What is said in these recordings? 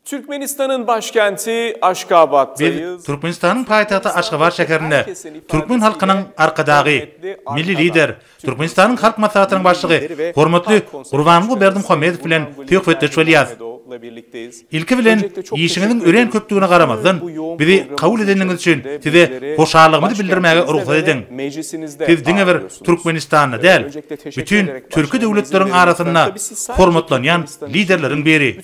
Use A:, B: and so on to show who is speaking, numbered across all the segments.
A: Türkmenistanyň başkenti Aşgabatdaýyz.
B: Biz Türkmenistanyň paýtagty Aşgabat şäherinde türkmen halkynyň Arkadagy, Milli Lider, Türkmenistanyň Halk Maslahatynyň Başlygy hormatly Gurbanguly Berdimuhamedow bilen söhbetdeş bolýarys. Ilki bilen, işiňiziň örän köpdügine garamazdan, bizi kabul edeniňiz üçin Size hoşallygymyzy bildirmäge rugsat ediň. Siz diňe bir Türkmenistanda däl, bütin türki döwletleriň arasynda hormatlanýan liderleriň biri.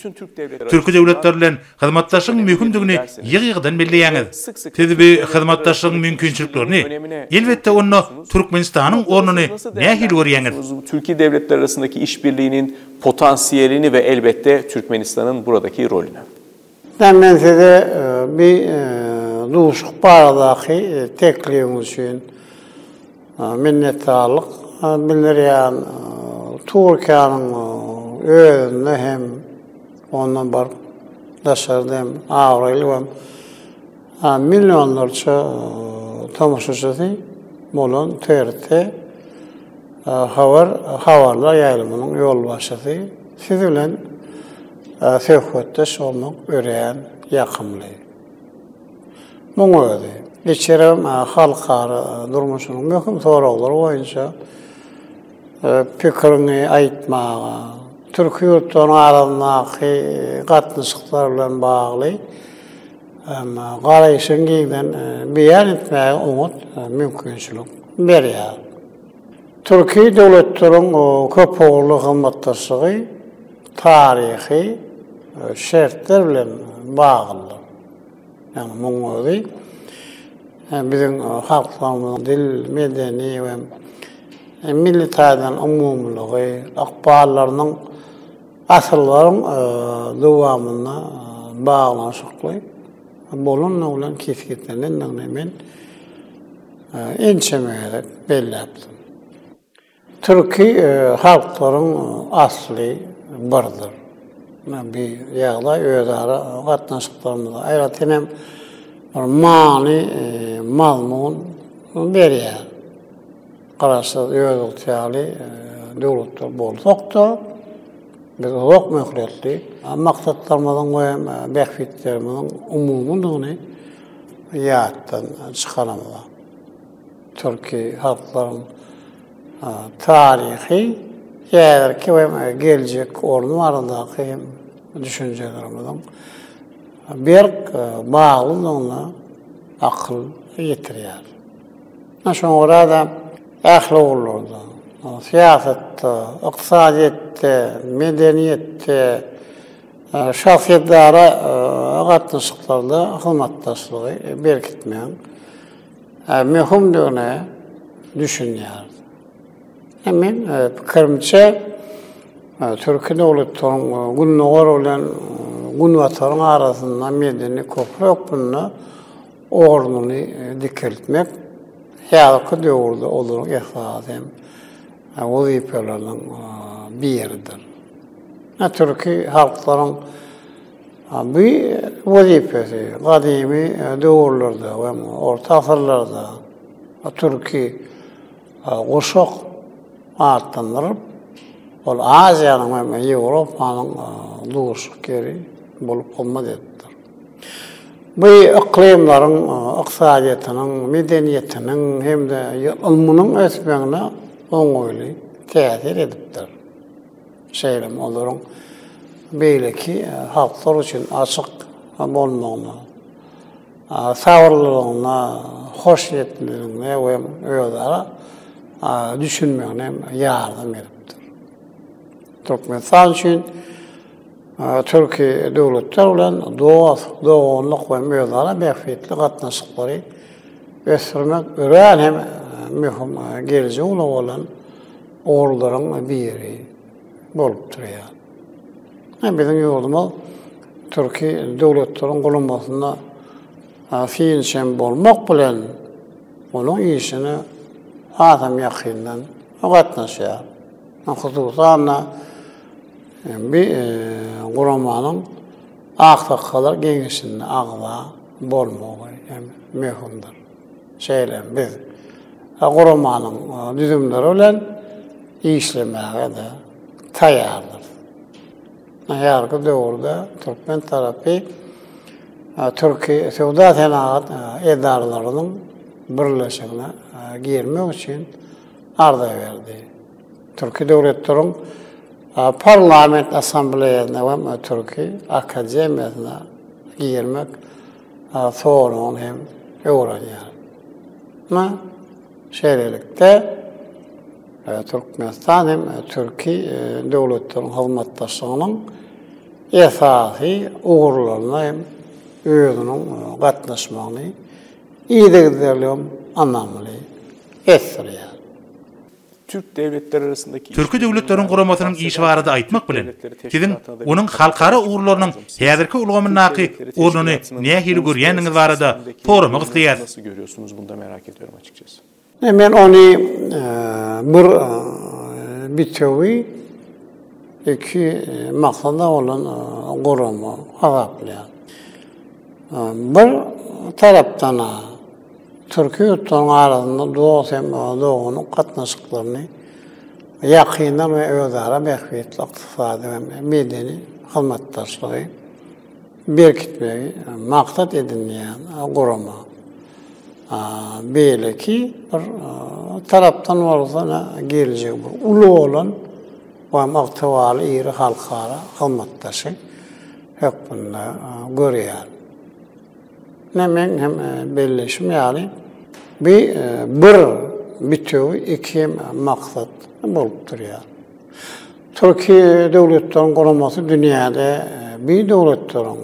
B: Türki döwletler bilen hyzmatdaşlygyň möhümdigini ýygy-ýygydan belleýäňiz. Siz bu hyzmatdaşlygyň mümkinçiliklerini, elbetde onda Türkmenistanyň ornuny nähili görýäňiz?
A: Türki devletler arasyndaky işbirliğinin potansiyelini ve elbette Türkmenistan'ın buradaki rolünü.
C: Men size bir duşuşyk baradaky teklibiňiz üçin minnetdarlyk bildirýän. Türkiýäniň özünde hem, ondan baryp daşarda hem abraýly we millionlarça tomaşaçysy bolan TRT habar habarlar ýaýlymynyň ýolbaşçysy siz bilen söhbetdeş bolmak örän ýakymly. Muň özi, içerem halkara durmuşynyň möhüm soraglary boýunça pikiriňi aýtmaga, türki ýurtlaryň arasyndaky gatnaşyklar bilen bagly garaýşyňy giňden beýan etmäge oňat mümkinçilik berýär. Türki döwletleriň köpugurly hyzmatdaşlygy taryhy şertler bilen baglydyr. Ýagny munuň özi biziň halklarymyzyň dil, medeni we milli taýdan umumylygy, ykballarynyň asyrlaryň dowamynda baglanyşykly bolandygy bilen kesgitlenendigini men ençeme gezek belläpdim. Türki halklaryň asly birdir. Bu ýagdaý özara gatnaşyklarymyza aýratyn hem bir many, mazmun berýär. Garaşsyz, özygtyýarly döwletler bolsak-da, biz uzak möhletli maksatlarymyzyň we bähbitlerimiziň umumydygyny ýatdan çykaramyzok. Türki halklaryň taryhy, häzirki we geljekki orny baradaky hem düşünjelerimiziň berk baglydygyna akyl ýetirýär. Şoňa görä-de, ähli ugurlarda, syýasatda, ykdysadyýetde, medeniýetde, şahsyýetara gatnaşyklarda hyzmatdaşlygy berkitmegiň möhümdigine düşünýäris. Men pikirimçe, türki döwletleriň Gündogar bilen Günbataryň arasynda medeni köpri hökmünde ornuny dikeltmek häzirki döwürde olaryň esasy hem wezipeleriniň biridir. Türki halklaryň Bu wezipesi gadymy döwürlerde we orta asyrlarda türki guşak atlandyrylyp, ol Aziýanyň we Ýewropanyň duşuşyk ýeri bolup hyzmat edipdir. Bu yklymlaryň ykdysadyýetiniň, medeniýetiniň hem-de ylmynyň ösmegine oňaýly täsir edipdir. Şeýle hem olaryň beýleki halklar üçin açyk bolmagyna, sabyrlylygyna, hoşniýetliligine we özara düşünmegine hem ýardam edipdir. Türkmenistan üçin türki döwletler bilen dost, doganlyk we özara bähbitli gatnaşyklary ösdürmek örän hem möhüm geljegi uly bolan ugurlaryň biri bolup durýar. Biziň ýurdumyz türki döwletleriň guramasynda synçy hem bolmak bilen, onuň işine hasam ýakyndan gatnaşýar. Hususan-da, bu guramanyň Aksakgallar geňeşinde agza bolmagy hem möhümdir. Şeýle hem biz guramanyň düzümleri bilen işlemäge-de taýýardyrys. Häzirki döwürde türkmen tarapy Türki söwda-senagat edaralarynyň birleşigine girmek üçin arza berdi. Türki döwletleriň Parlament Assambleýasyna we Türki akademiýasyna girmek soragyny hem öwrenýär. Şeýlelikde, Türkmenistan hem türki döwletleriň hyzmatdaşlygynyň esasy ugurlaryna hem özüniň gatnaşmagyny yzygiderli hem ynamly ösdürýär.
A: Türk devletleri arasyndaky
B: Türki Döwletleriň Guramasynyň işi barada aýtmak bilen, siziň onuň halkara ugurlarynyň häzirki ulgamyndaky ornuny nähili görýändigiňiz barada soramak isleýäris.
C: Men ony bir bitewi iki maksada bolan gurama hasaplaýan. Bir tarapdan-a Türki ýurtlaryň arasynda dost hem doganlyk gatnaşyklaryny ýakyndan we özara bähbitli ykdysady we medeni hyzmatdaşlygy berkitmegi maksat edinýän gurama. Beýleki bir tarapdan bolsa geljegi bir uly bolan we ygtybarly iri halkara hyzmatdaşy hökmünde görýär. Ine, meň hem belleýşim ýaly, bu bir bitewi iki maksat bolup durýar. Türki döwletleriň guramasy dünýäde bir döwletleriň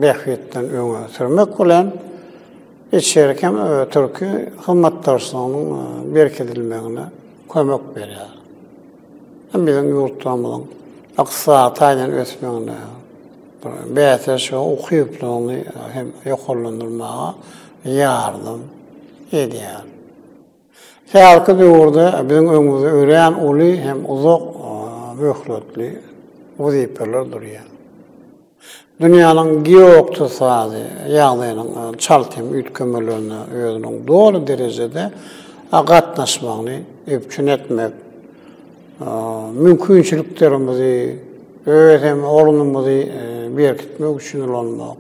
C: bähbitlerini öňe sürmek bilen, içerki hem türki hyzmatdaşlygynyň berkidilmegine kömek berýär. Hem biziň ýurtlarymyzyň ykdysady taýdan ösmegine, bäsleşige ukyplylygyny hem ýokarlandyrmaga ýardam edýär. Häzirki döwürde biziň öňümizde örän uly hem uzak möhletli wezipeler durýar. Dünýäniň geoykdysady ýagdaýynyň çalt hem üýtgemelerine özüniň doly derejede gatnaşmagyny üpjün etmek, mümkinçiliklerimizi, öz hem ornumyzy berkitmek üçin ulanmak,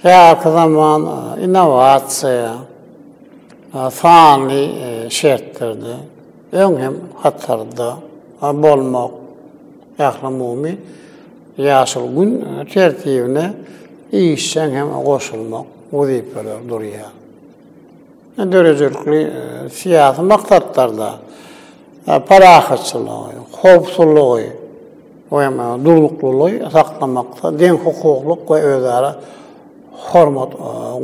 C: häzirki zaman innowasiýa, sanly şertlerde öň hem hatarda bolmak, ählumumy ýaşyl gün tertibine işjeň hem goşulmak wezipeleri durýar. Döredijilikli syýasy maksatlarda parahatçylygy, howpsuzlygy we durnuklylygy saklamakda deňhukuklyk we özara hormat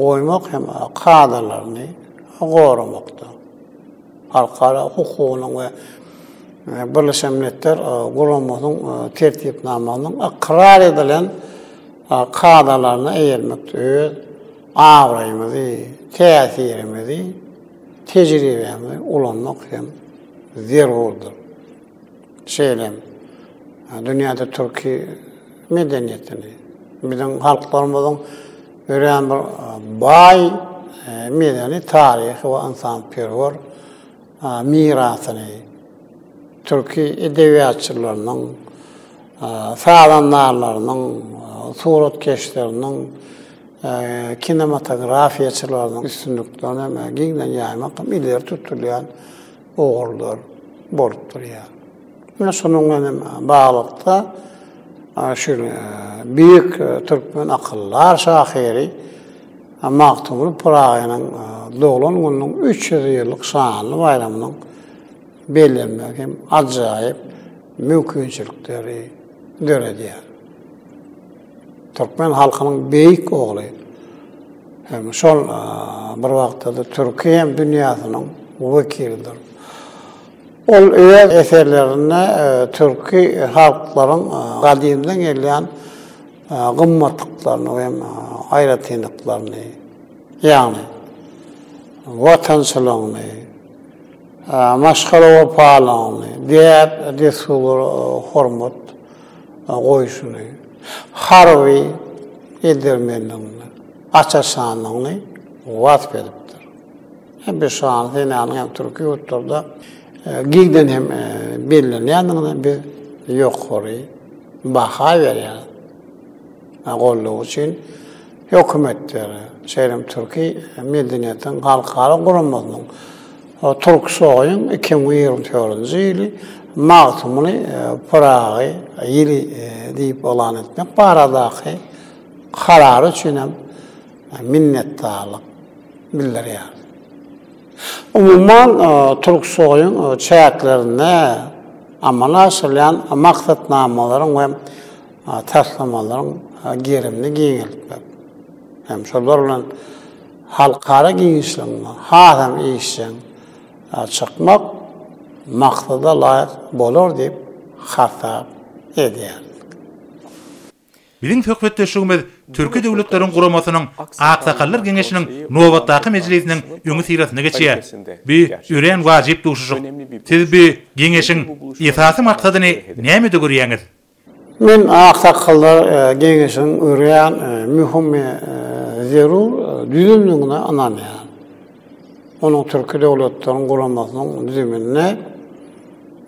C: goýmak hem kadalaryny goramakda, halkara hukugynyň we Birleşen Milletler Guramasynyň Tertipnamasynyň ykrar edilen kadalaryna eýermekde öz abraýymyzy, täsirimizi, tejribämizi ulanmak hem zerurdyr. Şeýle hem dünýäde türki medeniýetini, biziň halklarymyzyň örän bir baý medeni, taryhy we ynsanperwer mirasyny, türki edebiýatçylarynyň, sazandarlarynyň, suratkeşleriniň, kinematografiýaçylarynyň üstünliklerini hem giňden ýaýmak hem ileri tutulýan ugurlar bolup durýar. Ine şunuň bilen hem baglylykda şu beýik türkmen akyldar şahyry Magtymguly Pyragynyň doglan gününiň 300 ýyllyk şanly baýramynyň bellenmegi hem ajaýyp mümkinçilikleri döredýär. Türkmen halkynyň beýik ogly hem şol bir wagtda-da türki hem dünýäsiniň wekilidir. Ol öz eserlerinde türki halklaryň gadymdan gelýän gymmatlyklaryny hem aýratynlyklaryny, ýagny watançylygyny, maşgala wepalylygyny, däp-dessurlara hormat goýşuny, harby edermenligini, aç-açanlygyny wasp edipdir. Hem bir şanly senäniň hem türki ýurtlarda giňden hem bellenýändigini biz ýokary. baha berýär. Goldawy üçin hökümetlere, şeýle hem Türki medeniýetiň halkara guramasynyň Türksoýyň 2024-nji ýyly Magtymguly Pyragy ýyly diýip yglan etmek baradaky karary üçin hem minnetdarlyk bildirýär. Umuman, Türksoýyň çäklerinde amala aşyrylýan maksatnamalaryň we taslamalaryň gerimini giňeltmek hem şolar bilen halkara giňişliginde has hem işjeň çykmak maksada laýyk bolar diýip hasap edýäris.
B: Biziň söhbetdeşligimiz Türki Döwletleriň Guramasynyň Aksakallar Geňeşiniň nobatdaky mejlisiniň öňüsyrasynda geçýär. Bu örän wajyp duşuşyk. Siz bu Geňeşiň esasy maksadyny nämede görýäňiz?
C: Men Aksakallar Geňeşiniň örän möhüm we zerur düzümdigine ynanýaryn. Onuň Türki Döwletleriň Guramasynyň düzüminde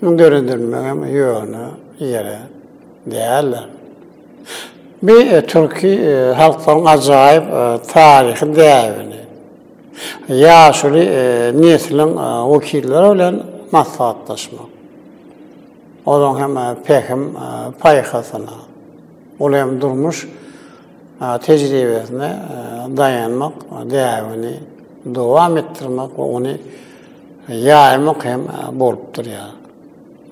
C: döredilmegi hem ýöne ýere däldir. Bu türki halklaryň ajaýyp taryhy däbini ýaşuly nesliň wekilleri bilen maslahatlaşmak, olaryň hem pähim-paýhasyna, uly hem durmuş tejribesine daýanmak däbini dowam etdirmek we ony ýaýmak hem bolup durýar.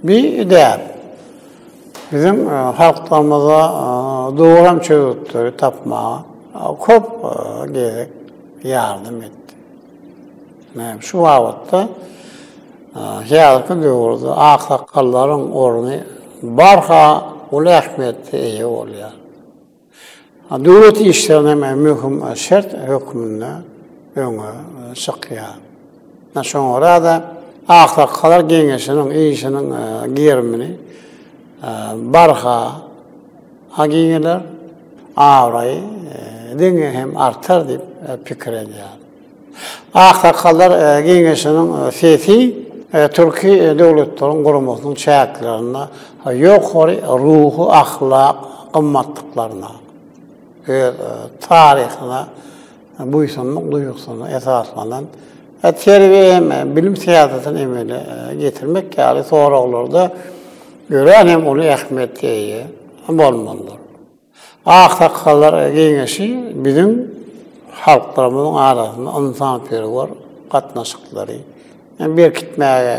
C: Bu däp biziň halklarymyza dogry hem çözgütleri tapmaga köp gezek ýardam etdi. Ine, şu babatda häzirki döwürde aksakgallaryň orny barha uly ähmiýete eýe bolýar. Döwlet işlerine hem möhüm şert hökmünde öňe çykýar. Şoňa görä-de, Aksakgallar geňeşiniň işiniň gerimini barha giňeler, abraýy diňe hem artar diýip pikir edýär. Aksakallar geňeşiniň sesi Türki döwletleriň guramasynyň çäklerinde ýokary ruhy-ahlak gymmatlyklaryna, öz taryhyna buýsanmak duýgusyna esaslanan terbiýe hem bilim syýasatyny emele getirmek ýaly soraglarda örän hem uly ähmiýete eýe bolmalydyr. Aksakgallar geňeşi biziň halklarymyzyň arasynda ynsanperwer gatnaşyklary berkitmäge,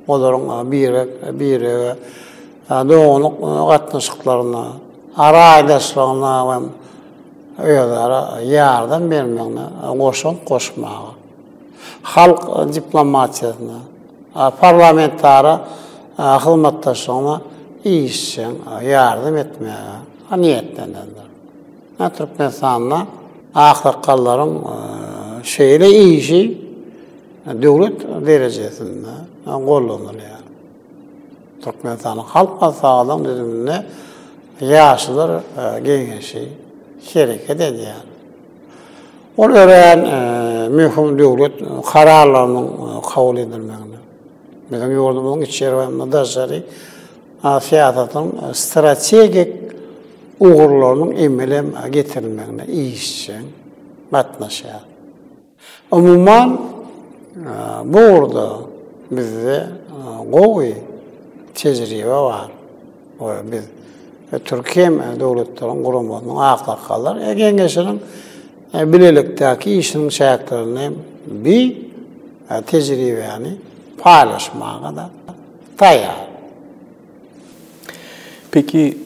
C: olaryň birek-birege doganlyk gatnaşyklaryna, raýdaşlygyna we özara ýardam bermegine goşant goşmaga, halk diplomatiýasyna, Parlamentara hyzmatdaşlygyna işjeň ýardam etmäge niýetlenendir. Türkmenistanda aksakgallaryň şeýle işi döwlet derejesinde gollanylýar. Türkmenistanyň Halk Maslahatynyň düzüminde Ýaşlar geňeşi hereket edýär. Ol örän möhüm döwlet kararlarynyň kabul edilmegine, biziň ýurdumyzyň içeri we daşary syýasatynyň strategik ugurlarynyň emele getirilmegine işjeň gatnaşýar. Umuman, bu ugurda bizde gowy tejribe bar we biz Türki Döwletleriň Guramasynyň Aksakgallar Geňeşiniň bilelikdäki işiniň çäklerinde bi tejribäni paýlaşmaga-da taýýar.
A: Peki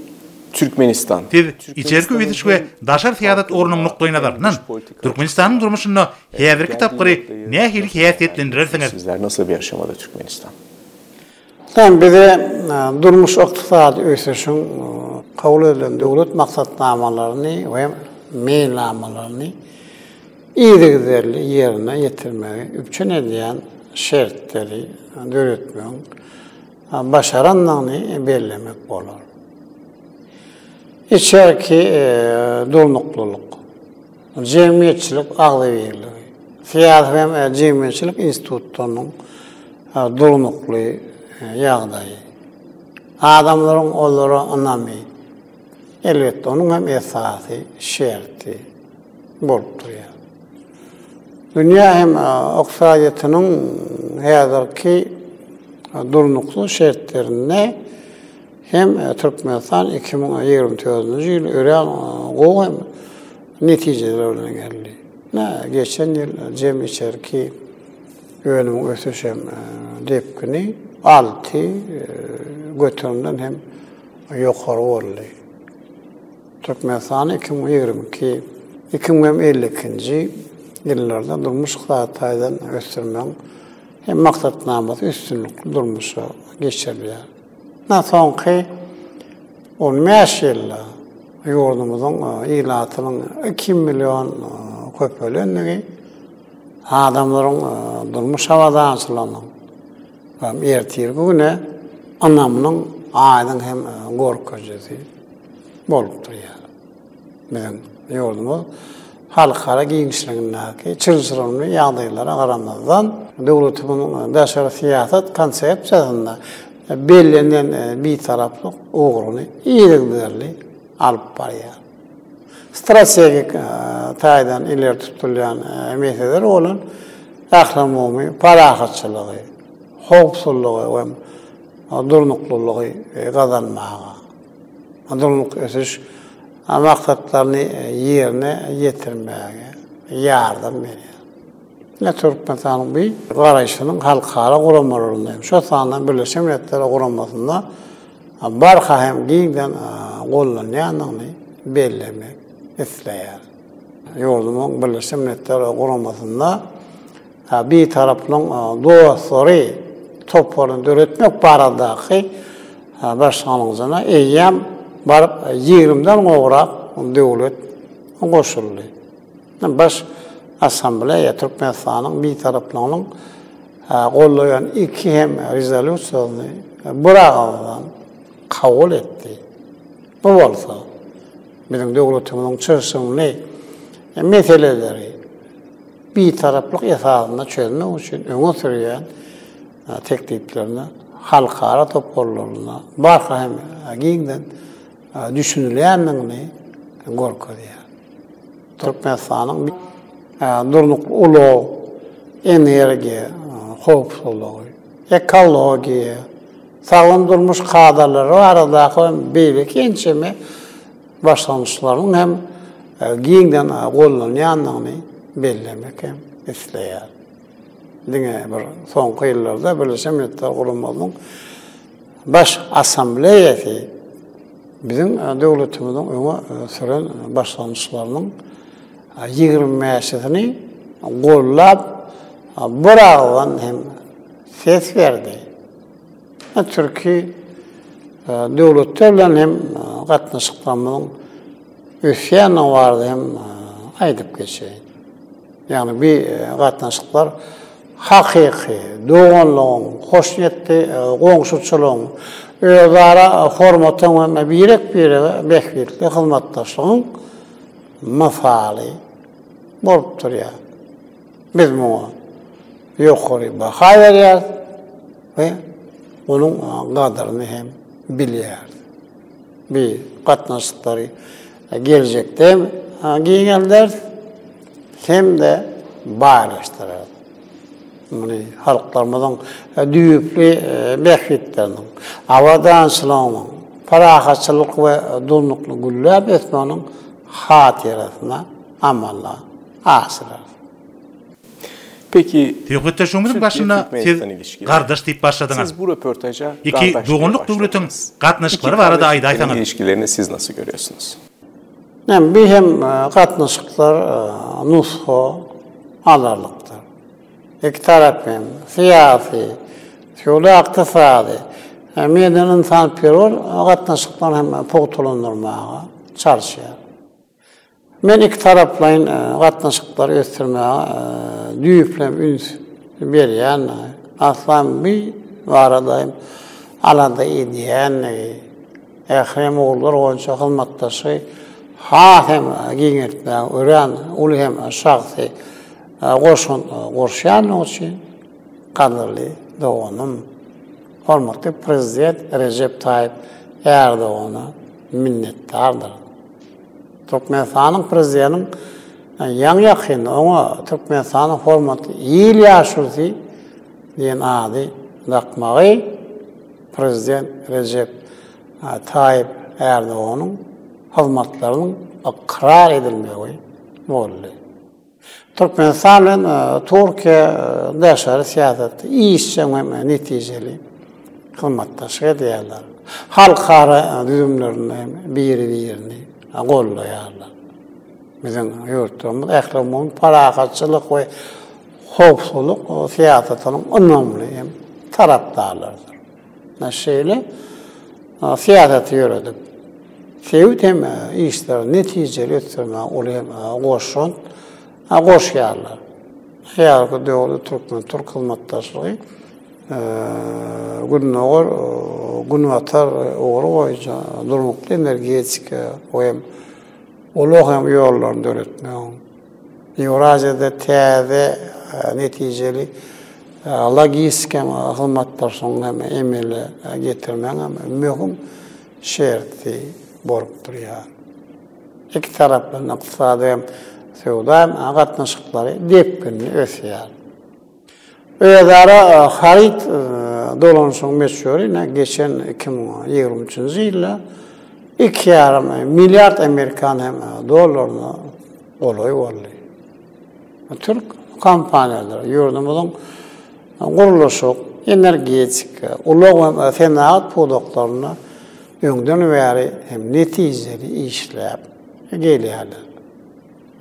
A: Türkmenistan.
B: Siz içerki ösüş we daşary syýasat ugrunyň nukdaýnazaryndan Türkmenistanyň durmuşynda häzirki tapgyry nähili häsiýetlendirersiňiz?
A: Sizler nasıl bir aşamada Türkmenistan?
C: Sen bize durmuş-ykdysady ösüşiň kabul edilen döwlet maksatnamalaryny we meýilnamalaryny yzygiderli ýerine ýetirmegi üpjün edýän şertleri döretmegiň başarandygyny bellemek bolar. Içerki durnuklylyk, jemgyýetçilik agzybirligi, syýasy hem jemgyýetçilik institutlarynyň durnukly ýagdaýy, adamlaryň olara ynamy. elbetde, onuň hem esasy şerti bolup durýar. Dünýä hem ykdysadyýetiniň häzirki durnukly şertlerinde hem Türkmenistan 2024-nji ýyl örän gowy hem netijeler bilen geldi. Geçen ýyl jem içerki önümiň ösüş hem depgini 6 göterimden hem ýokary boldy. Türkmenistan 2022, 2052-nji ýyllarda durmuş-ykdysady taýdan ösdürmegiň hem maksatnamasy üstünlikli durmuşa geçirilýär. Ynha, soňky 15 ýylda ýurdumyzyň ilatynyň iki million köpelendigi adamlaryň durmuş abadançylygynyň we ertirki güne ynamynyň aýdyň hem görkezijisi bolup durýar. Biziň ýurdumyz halkara giňişligindäki çylşyrymly ýagdaýlara garamazdan, döwletimiziň daşary syýasat konsepsiýasynda bellenen bitaraplyk ugruny yzygiderli alyp barýar. Strategik taýdan ileri tutulýan meseleler bolan ählumumy parahatçylygy, howpsuzlygy we durnuklylygy gazanmaga, durnukly ösüş maksatlaryny ýerine ýetirmäge ýardam berýär. Ine, Türkmenistanyň bu garaýşynyň halkara guramalarynda hem, şol sanda Birleşen Milletler Guramasynda barha hem giňden gollanýandygyny bellemek isleýär. Ýurdumyzyň Birleşen Milletler Guramasynda Bitaraplygyň dostlary toparyny döretmek baradaky başlangyjyna eýýäm baryp ýigrimden gowrak döwlet goşuldy. Baş Assambleýa Türkmenistanyň Bitaraplygynyň goldaýan iki hem rezolýusiýasyny biragyzdan kabul etdi. Bu bolsa biziň döwletimiziň çylşyrymly meseleleri Bitaraplyk esasynda çözmek üçin öňe sürýän tekliplerine halkara toparlarynda barha hem giňden düşünilýändigini görkezýär. Türkmenistanyň durnukly ulag, energiýa howpsuzlygy, ekologiýa, sagdyn durmuş kadalary baradaky hem beýleki ençeme başlangyçlarynyň hem giňden gollanýandygyny bellemek hem isleýär. Diňe bir soňky ýyllarda Birleşen Milletler Guramasynyň Baş Assambleýasy biziň döwletimiziň öňe süren başlangyçlarynyň 25-sini gollap, bir agyzdan hem ses berdi. Türki döwletler bilen hem gatnaşyklarymyzyň ösýändigi barada hem aýdyp geçeýin. Ýagny bu gatnaşyklar hakyky doganlygyň, hoşniýetli goňşuçylygyň, özara hormatyň we birek-birege bähbitli hyzmatdaşlygyň mysaly bolup durýar. Biz muňa ýokary baha berýäris we onuň gadyryny hem bilýäris. Bu gatnaşyklary geljekde hem giňelderis hem-de baýlaşdyrarys. Muny halklarymyzyň düýpli bähbitleriniň, abadançylygynyň, parahatçylyk we durnukly gülläp ösmeginiň hatyrasyna amala aşyrarys.
A: Peki,
B: Söhbetdeşligimiziň başynda siz gardaş diýip başladyňyz. Iki doganlyk döwletiň gatnaşyklary barada aýdaýsaňyz.
A: İlişkilerini siz nasıl görüyorsunuz?
C: Yani bir hem gatnaşyklar nusga alarlykdyr. Iki tarap hem syýasy, söwda-ykdysady, medeni-ynsanperwer gatnaşyklaryny hem pugtalandyrmaga çalyşýar. Men ikitaraplaýyn gatnaşyklary ösdürmäge düýpli hem üns berýändigi, asla bu barada hem alada edýändigi, ähli hem ugurlar boýunça hyzmatdaşlygy has hem giňeltmäge örän uly hem şahsy goşant goşýandygy üçin gadyrly doganym, hormatly Prezident Rejep Taýyp Erdogana. minnetdardyr. Türkmenistanyň Prezideniň ýaňy-ýakynda oňa Türkmenistanyň hormatly il ýaşulusy diýen ady dakmagy Prezident Rejep Taýyp Ärdoganyň hyzmatlarynyň ykrar edilmegi boldy. Türkmenistan bilen Türkiýe daşary syýasatda işjeň we netijeli hyzmatdaşlyk edýärler. Halkara düzümlerinde hem biri-birini goldaýarlar. Biziň ýurtlarymyz ählumumy parahatçylyk we howpsuzlyk syýasatynyň ynamly hem tarapdarlarydyr. Şeýle syýasaty ýöredip, sebit hem işleri netijeli ösdürmäge uly hem goşant goşýarlar. Häzirki döwürde türkmen-türk hyzmatdaşlygy Gündogar, Günbatar ugry boýunça durnukly energetika we ulag hem ýollaryny döretmegiň, Ýewraziýada täze netijeli logistika hyzmatdaşlygyny hem emele getirmegiň hem möhüm şerti bolup durýar. Ikitaraplaýyn ykdysady hem söwda gatnaşyklary depginli ösýär. Özara haryt dolanyşygyň möçberi ine geçen 2023-nji ýylda iki ýarym milliard amerikan hem dollaryna golaý boldy. Türk kompaniýalary ýurdumyzyň gurluşyk, energetika, ulag we senagat pudaklarynda öňden bäri hem netijeli işläp gelýärler.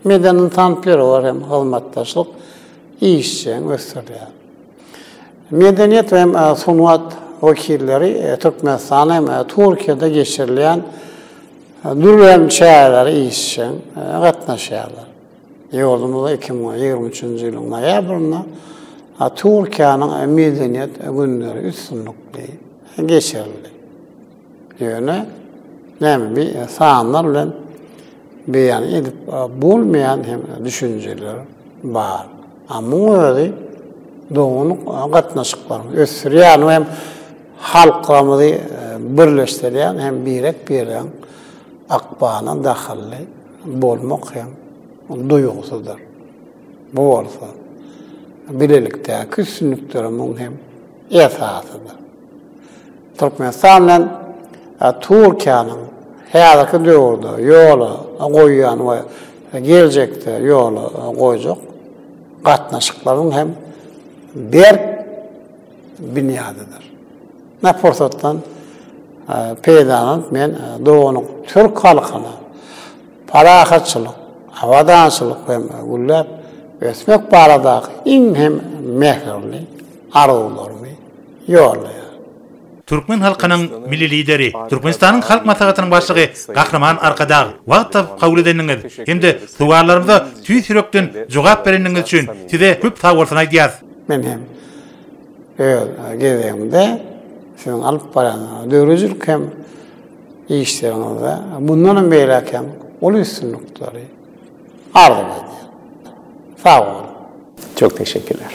C: Medeni-ynsanperwer hem hyzmatdaşlyk işjeň ösdürilýär. Medeniýet we sungat wekilleri Türkmenistanda hem Türkiýede geçirilýän dürli hem çärelere işjeň gatnaşýarlar. Ýurdumyzda 2023-nji ýylyň noýabrynda Türkiýäniň Medeniýet günleri üstünlikli geçirildi. Ýöne näme bi sanlar bilen beýan edip bolmaýan hem düşünjeler bar. A muň özi doganlyk gatnaşyklarymyzy ösdürýän we hem halklarymyzy birleşdirýän hem birek-biregiň ykbalyna dahylly bolmak hem duýgusydyr. Bu bolsa bilelikdäki üstünliklerimiň hem esasydyr. Türkmenistan bilen Türkiýäniň häzirki döwürde ýola goýýan we geljekde ýola goýjak gatnaşyklarynyň hem berk binýadydyr. Bu pursatdan peýdalanyp men doganlyk türk halkyna parahatçylyk, abadançylyk hem gülläp ösmek baradaky iň hem mähirli arzuwlarymy ýollaýar.
B: Türkmen halkynyň Milli Lideri, Türkmenistanyň Halk Maslahatynyň Başlygy Gahryman Arkadag, wagt tapyp kabul edeniňiz hem-de sowallarymyza tüýs ýürekden jogap bereniňiz üçin Size köp sagbolsun aýdýas.
C: Men hem öz gezegimde Siziň alyp barýan döredijilik hem işleriňizde mundan hem beýläk hem uly üstünlikleri arzuw edýän. Sag boluň!
A: Çok teşekkürler.